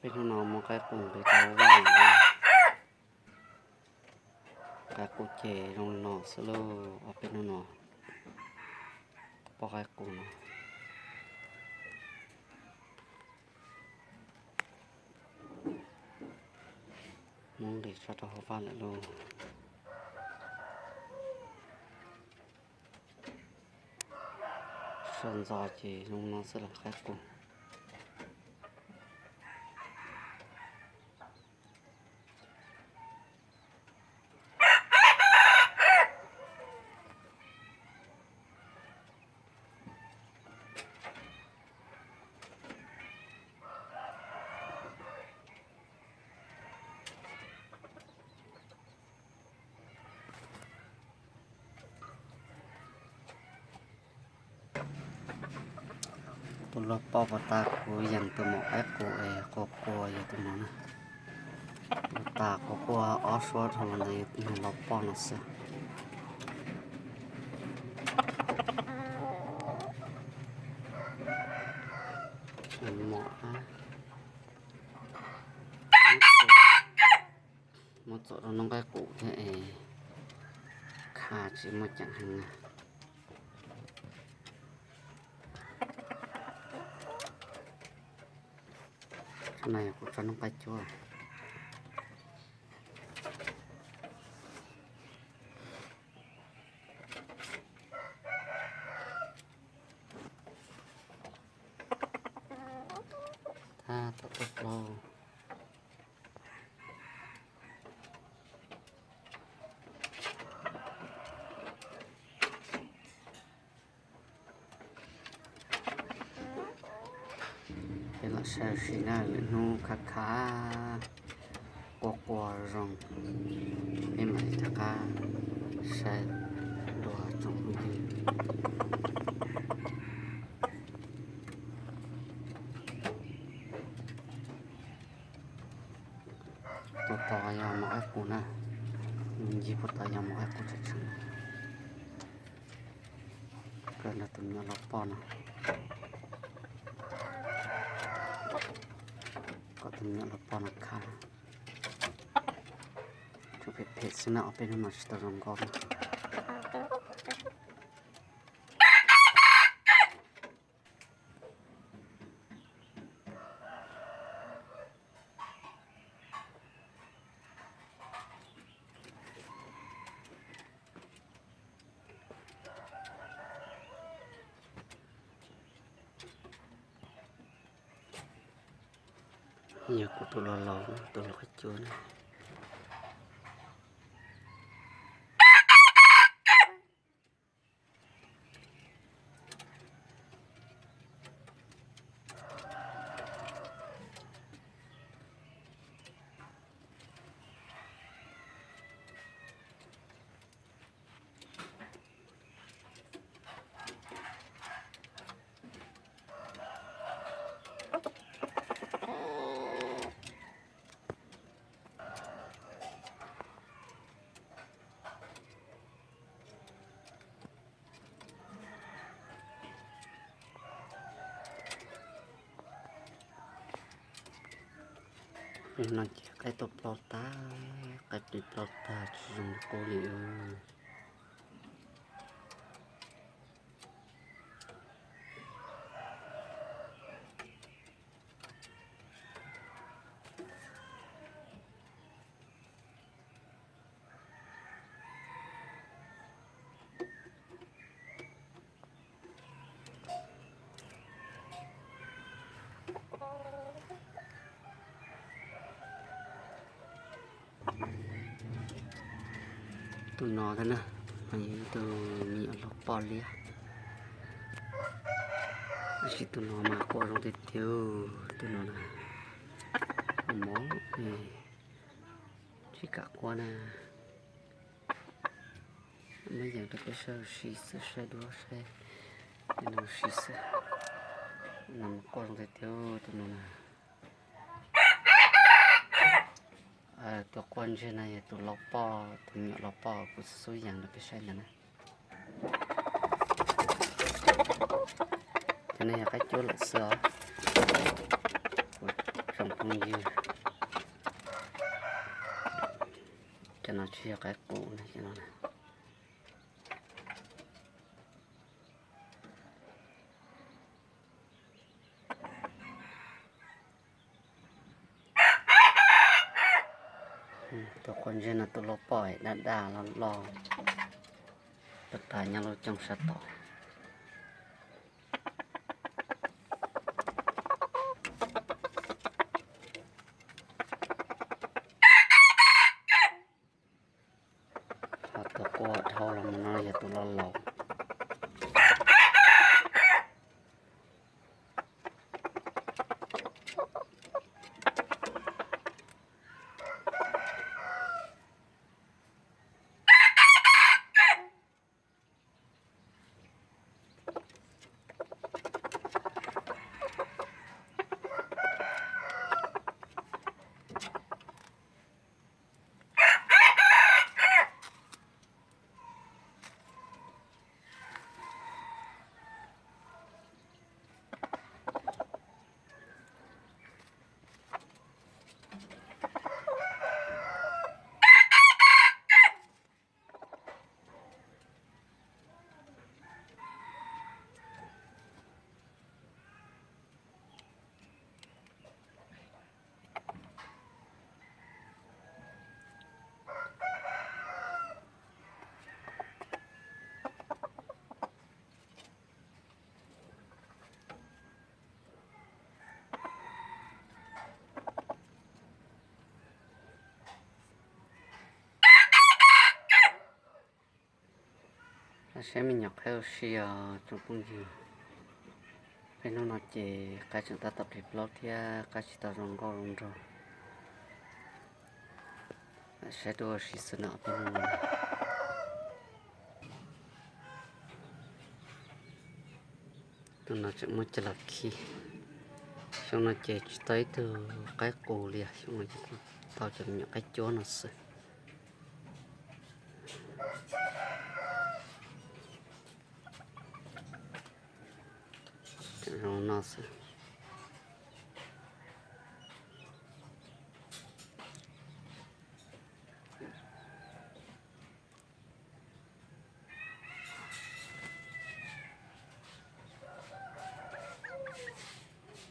Peb hnub no muab qaib qus nqis rau vaj lawm na. Qaib qus ces zoo li no xwb lauj, ob peb hnub no. Poj qaib qus no muab nqis tso rau hauv vaj lawm lauj. Sawv ntxov ces zoo no xwb los qaib qus. Tus lau poj puas tas kuv yees tus maum qaib qus es qua qua yog tus no na. Tus tas qua qua ob suab dhau los ntawd yog tus lau poj no xwb. Muab txuam rau noob qaib qus thiab es kha tsis muaj ceem heev na. Qhov no yog kuv tso noob qaib cuab. Tab tom tuaj plaub. Peb los saib ua si na, lwm hnub khab khab qua qua zoo, peb mam li rov qab saib dua tsoom phooj ywg. Tus tod yog maum qaib qus na, ncig puag tod yog maum qaib qus tseem tsheej. Kawg nrog tus me nyuam lau poj no, kom tus me nyuam lau poj no khab. Tsuas phem phem xwb na, ob peb hnub no tsis tau zoo nkauj na. Yog kuv tus laus laus, tus laus qaib cuab na. No ces qaib tuaj plaub tag, qaib pib plaub tag tsis zoo li qub li. Tus no thiab na, mas yog ib tug me nyuam laus poj liab. Tab sis tus no mas qua zoo tiag tiag, tus no na, mob, tsis kam qua na. Muab yees rau peb saib ua si xwb, saib duab saib ua si xwb. No mas qua zoo tiag tiag tus no na. Tus qua ntseg no yog tus laus poj, tus me nyuam laus poj kuv xub yees rau peb saib ntawd na. Cov no yog qaib cuab lawm xwb os. Kuv tsoom Phooj ywg, cov no tsis yog qaib qus na, cov no na. Tus quav ntsej no tus loj pom daj daj loj loj, tas tas nyob lub cooj sab tod. Ho tus quaj dhau los mus no yog tus loj laus. Saib me nyuam qaib ua si os tsoom phooj ywg. Peb hnub no ces qaib tseem tab tom plig plaub thiab qaib tsis tau zoo nkauj zoo nraug. Saib dua ua si xwb no peb hnub no. Tus no tseem muab coj los khi. Xyoo no ces tsis tau ib tug qaib qus li os, xyoo no ces tau cov me nyuam qaib cuab no xwb. Zoo no xwb.